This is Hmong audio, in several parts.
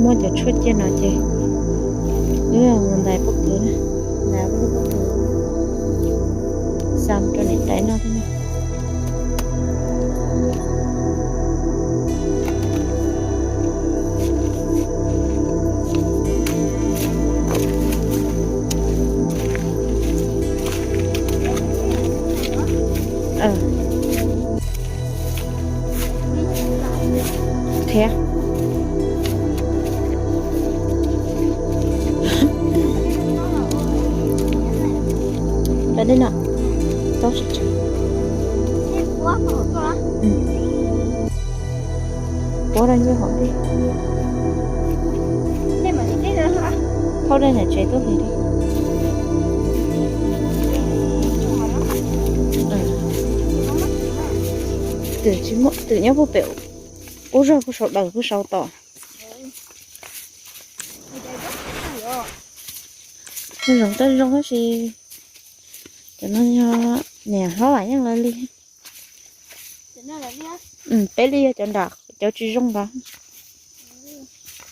Muaj cov tshuaj ciaj no ces wb mus ntais pob kws na, ntais ob peb lub pob kws xa rau niam tais noj thiab na. Qhiav. Peb li no. Tau tsis tsw. Puab rau nyob hauv dej. Thauj dej nram tsev tuaj hliv li. Twm tsis muaj, twm nyob puag pem ub zog, puag saum daws puag saum tod. Zoo tej zoo tab sis cov no yog niam hlob Vam Yeej lawv li. Peb li yog cov nram cov tsis zoo ntawd.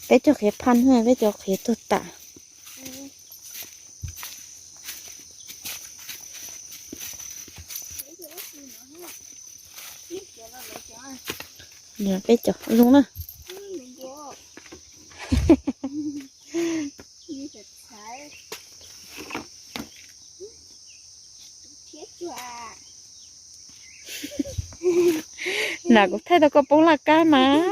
Peb cov qhiav phaj, peb cov qhiav tuag tas. Peb cov zoo na. Nram kuv thaij tau koj poob laj kab mas.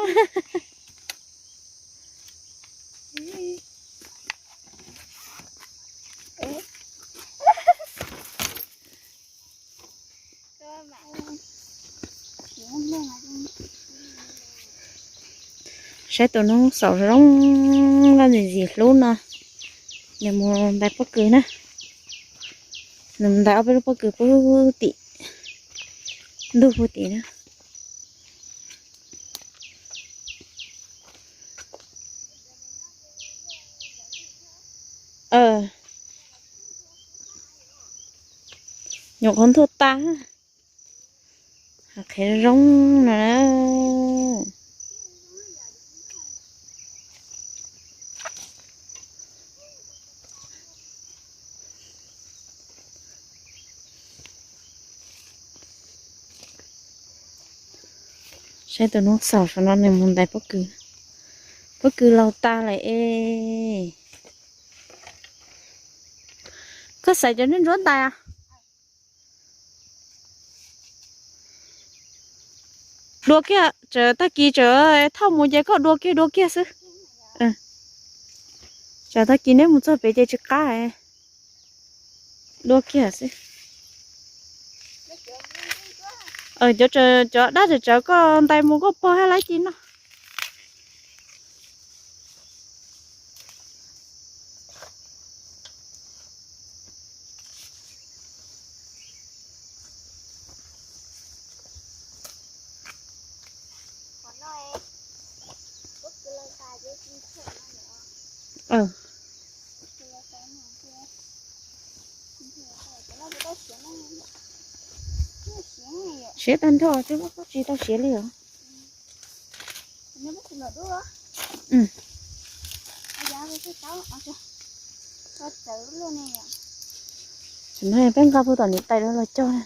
Saib tus noob xaus zoo loj ntxim ntxim hlub no, nws mus ntais pob kws na. Nws mus ntais ob peb lub pob kws puag tim ntug puag tim na. Nyuam qhuav ntuag tas. Qhiav zoo no na. Saib tus noob xaus saum no nws mus ntais pob kws. Pob kws laus tas lawm es. Koj xaiv cov ntsuab ntsuab ntais a? Dua kiag, txawm tag kis txawm thauj mus ces koj dua kiag dua kiag xwb. Txawm tag kis neb mus txog pem ces tsis qab, dua kiag xwb. Cov, cov dab tsawv tsawv koj ntais mus koj pog hab laib ci noj. Siav tag nrho twb tsis tau siav li os. Tam no peb nqa puag tom niam tais los cog na.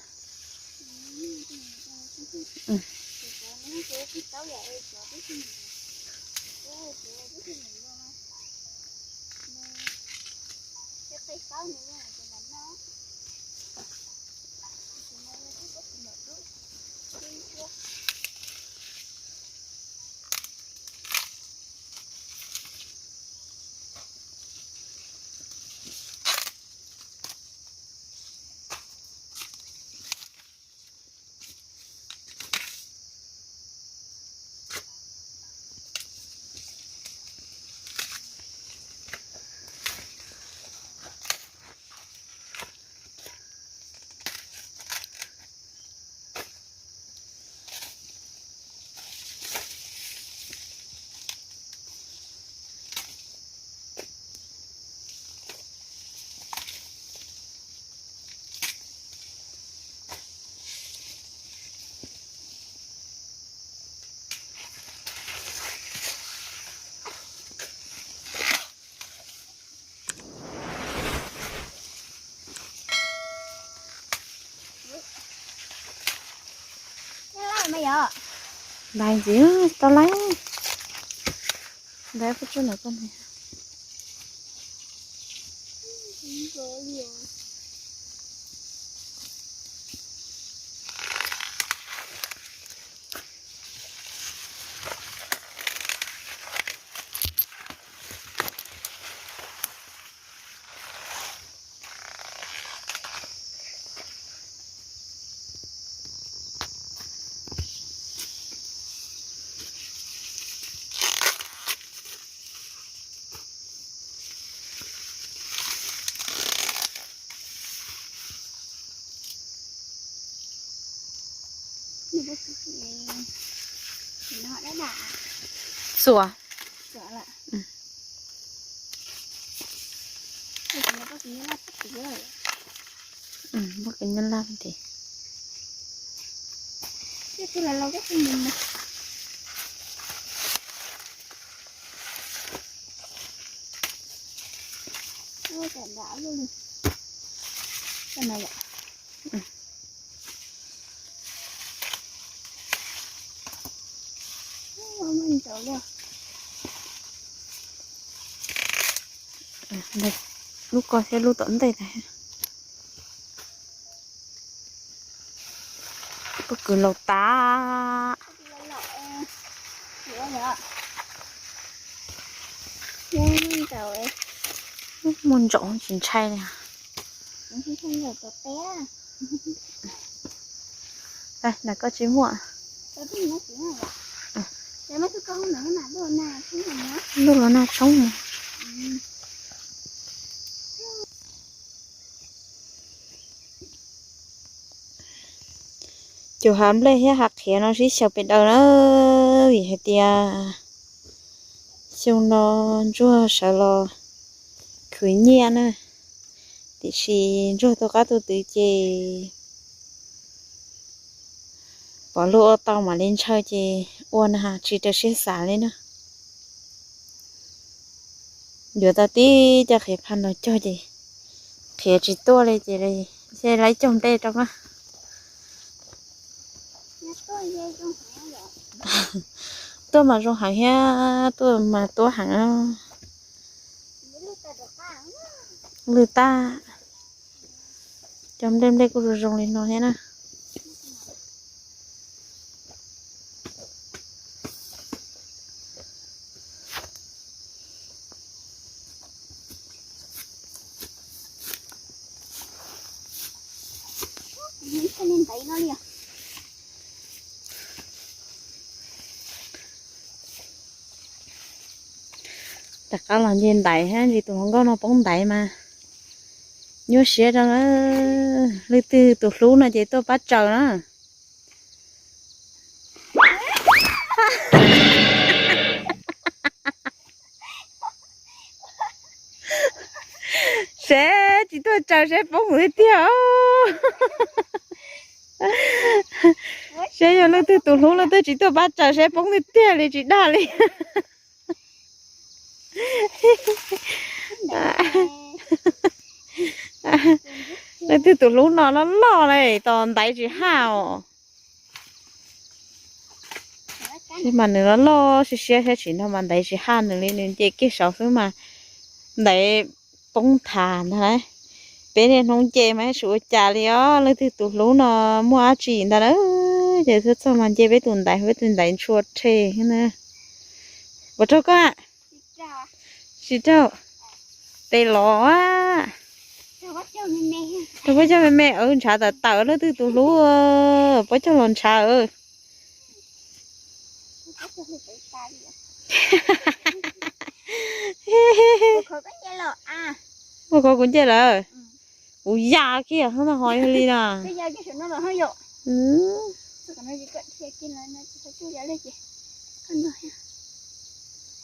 Ntais ntxiv, tau lawm. Ntais, puas tsuaj ntawm koj ne? Xuas. Muab koj nyob laj tes. Lub ko thiab lub tom ntej tas. Pob kws laus tas. Muaj ntsaum tsis ntshai li. Ntawm koj tsis muaj. Ntuj los nag tshoob. Cov hav nplej thiab hav qhiav no sib xyaw pes daws na, vim hais tias xyoo no Ntsuag sawv los khwv nyiaj na, tiam sis Ntsuag tu qab tu twv ces pom luag ua tau mam li ntshaw ces ua na, tsis raws siab xav li na. Yuav tau tib co qhiav phaj no cog ces qhiav tsis tuaj li ces thiaj li cog nplej rau na. Tuaj mas zoo heev thiab, tuaj mas tuab heev. Lwj tag, cov nplej nplej kuj zoo zoo li no thiab na. Rov qab los nce ntaiv thiab, ntsis tus hluas nkauj no poob ntaiv mas nyuaj siab rau na. Leej twg tus hlub no ces tuaj pab tsaws na. Seb tsis tuaj tsaws seb poob mus tiag tiag. Seb yog leej twg tus hlub leej twg tsis tuaj pab tsaws seb poob tiag tiag li tsis dag li. Leej twg tus hlub no loj loj li tos ntaiv tsis haj os. Mas nws loj loj siab siab thiab tsis nrog mas ntaiv tsis haj nws li, nws nce kiag saud xwb mas ntaiv poob thav ntag lauj. Peb niaj hnub nce mas tsis ua cas li os, leej twg tus hlub no muaj dab tsi ntag na. Ces txog txog mas nce peb tus ntaiv, peb tus ntaiv ntshua rhe na. Puas raug koj? Tsis raug. Tes los. Raug pob caug me me, ntshav tawm tawm, leej twg tus hlub, pob caug los ntshav. Ua kov kuv nce lawm. Kuv ya kiag hov yog li na.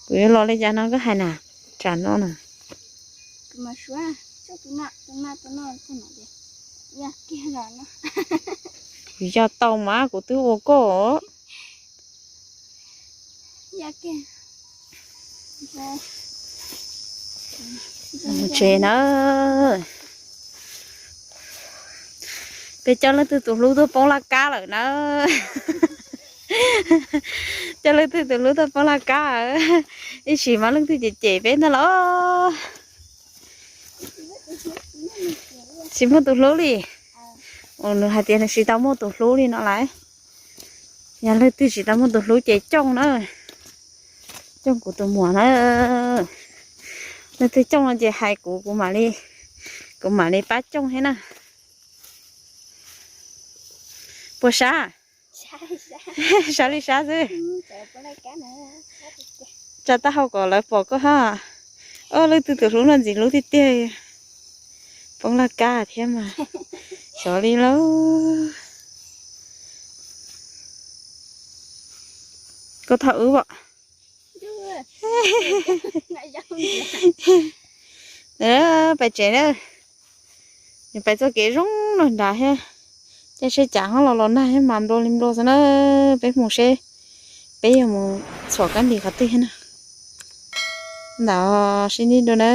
Kuv yuav los li cas no koj hais na, tsam no na. Kuv ya tau mas kuv twb ua koj. Tsev na, peb coj leej twg tus hlub tuaj poob laj kab lawm na. Coj leej twg tus hlub tuaj poob laj kab, ib sim mas leej twg cem cem peb ntag los. Tsis muaj tus hlub li. Nws hais tias nws tsis tau muaj tus hlub li no lawm. Yog leej twg tsis tau muaj tus hlub ces cooj na, cooj kuv tus muam na. Leej twg cooj no ces hais kuv, kuv mam li, kuv mam li pab cooj thiab na. Puas sab? Sab li sab xwb. Tsa taub hau kom lawv pom koj hab. Ob leej twg tus hlub no ntxim hlub tiag tiag. Poob laj kab thiab mas. Xyov li lauj. Koj thov wb os. Pais tsev na. Nws pais txoj kev zoo no nrad thiab. Caij tsheb cas ho los los nag thiab mas nplua li nplua xwb na. Peb mus seb, peb yuav mus txhuam kab npis qhov twg thiab na. Ntawd sib ntsib dua na.